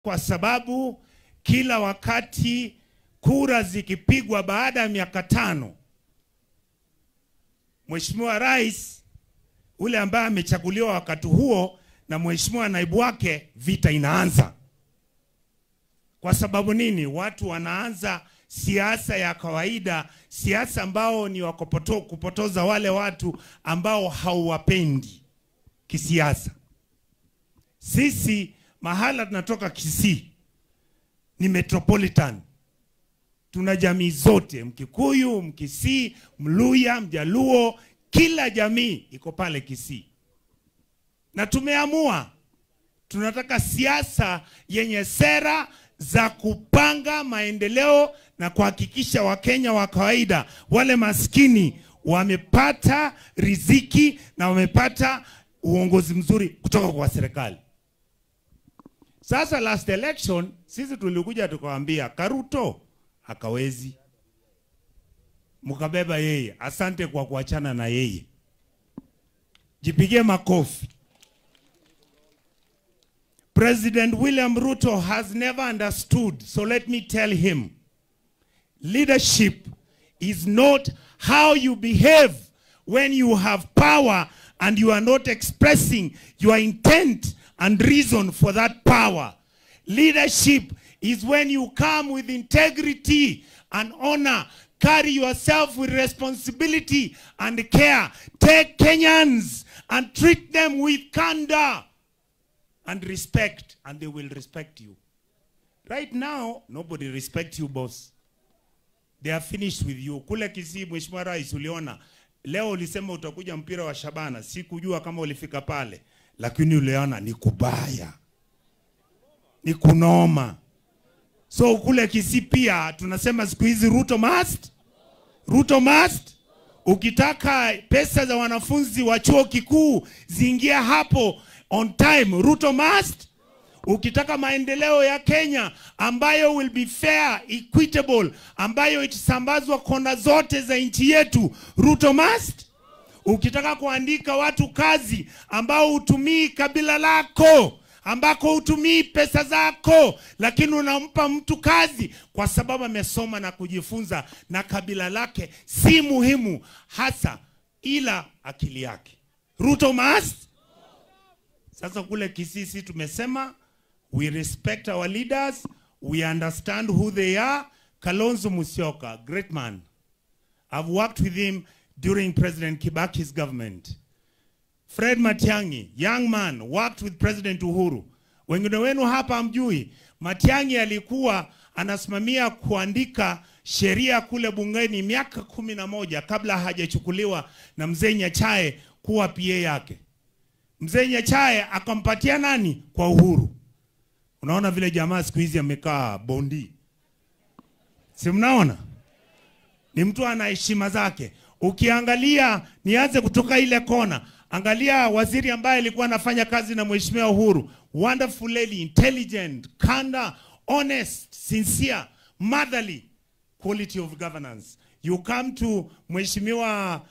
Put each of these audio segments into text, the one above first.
Kwa sababu kila wakati kura zikipigwa baada ya miaka 5, Mheshimiwa Rais ule ambaye amechaguliwa wakati huo na Mheshimiwa naibu wake, vita inaanza. Kwa sababu nini? Watu wanaanza siasa ya kawaida, siasa ambao ni kupotoza wale watu ambao hawapendi kisiasa. Sisi mahala tunatoka Kisii ni metropolitan. Tuna jamii zote, Mkikuyu, Mkisii, Mluya, Mjaluo, kila jamii iko pale Kisii. Na tumeamua tunataka siasa yenye sera za kupanga maendeleo na kuhakikisha Wakenya wa kawaida, wale maskini, wamepata riziki na wamepata uongozi mzuri kutoka kwa serikali. Sasa last election sisi tulikuja tukawaambia Karuto hakawezi, mkabeba yeye. Asante kwa kuachana na yeye. Jipigie makofi. President William Ruto has never understood, so let me tell him, leadership is not how you behave when you have power and you are not expressing your intent and reason for that power. Leadership is when you come with integrity and honor, carry yourself with responsibility and care, take Kenyans and treat them with candor and respect, and they will respect you. Right now, nobody respects you, boss. They are finished with you. Kule Kisii, Mheshimiwa Rais, uliona leo ulisema utakuja mpira wa Shabana, sikujua kama ulifika pale, lakini uliona ni kubaya, ni kunoma. So kule Kisii pia tunasema siku hizi Ruto must, Ruto must. Ukitaka pesa za wanafunzi wa chuo kikuu ziingie hapo on time, Ruto must. Ukitaka maendeleo ya Kenya ambayo will be fair, equitable, ambayo itasambazwa kona zote za nchi yetu, Ruto must. Ukitaka kuandika watu kazi ambao hutumii kabila lako, ambako hutumii pesa zako, lakini unampa mtu kazi kwa sababu amesoma na kujifunza na kabila lake si muhimu hasa ila akili yake, Ruto must. Sasa kule Kisii tumesema we respect our leaders, we understand who they are. Kalonzo Musyoka, great man. I've worked with him during President Kibaki's government. Fred Matiang'i, young man, worked with President Uhuru. Wengine wenu hapa hamjui, Matiang'i alikuwa anasimamia kuandika sheria kule bungeni miaka 11 kabla hajachukuliwa na Mzee Nyachae kuwa PA yake. Mzee Nyachae akampatia nani? Kwa Uhuru. Unaona vile jamaa siku hizi amekaa bondi. Si mnaona? Ni mtu ana heshima zake. Ukiangalia, nianze kutoka ile kona, angalia waziri ambaye alikuwa anafanya kazi na Mheshimiwa Uhuru. Wonderful lady, intelligent, candor, honest, sincere, motherly quality of governance. You come to Mheshimiwa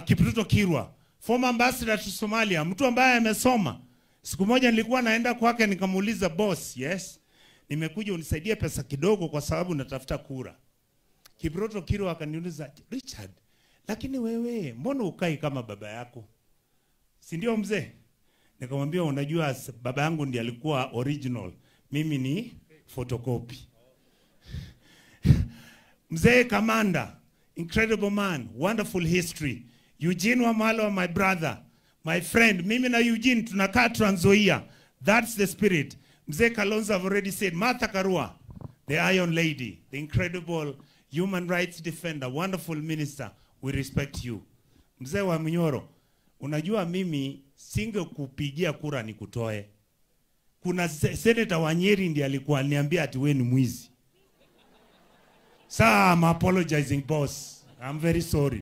Kipruto Kirwa, former ambassador to Somalia, mtu ambaye amesoma. Siku moja nilikuwa naenda kwake nikamuuliza, boss, yes, nimekuja unisaidie pesa kidogo kwa sababu natafuta kura. Kipruto Kirwa akaniuliza, Richard, lakini wewe mbona ukai kama baba yako? Si ndio mzee? Nikamwambia unajua baba yangu ndiye alikuwa original, mimi ni photocopy. Mzee Kamanda, incredible man, wonderful history. Eugene Wamalwa, my brother, my friend. Mimi na Eugene tunakaa Trans Nzoia. That's the spirit. Mzee Kalonzo, I've already said. Martha Karua, the Iron Lady, the incredible human rights defender, wonderful minister. We respect you. Mzee wa Munyoro, unajua mimi singekupigia kura nikutoe. Kuna senator wa Nyeri ndiye alikuwa aliniambia ati wewe ni mwizi. Sir, I'm apologizing, boss. I'm very sorry.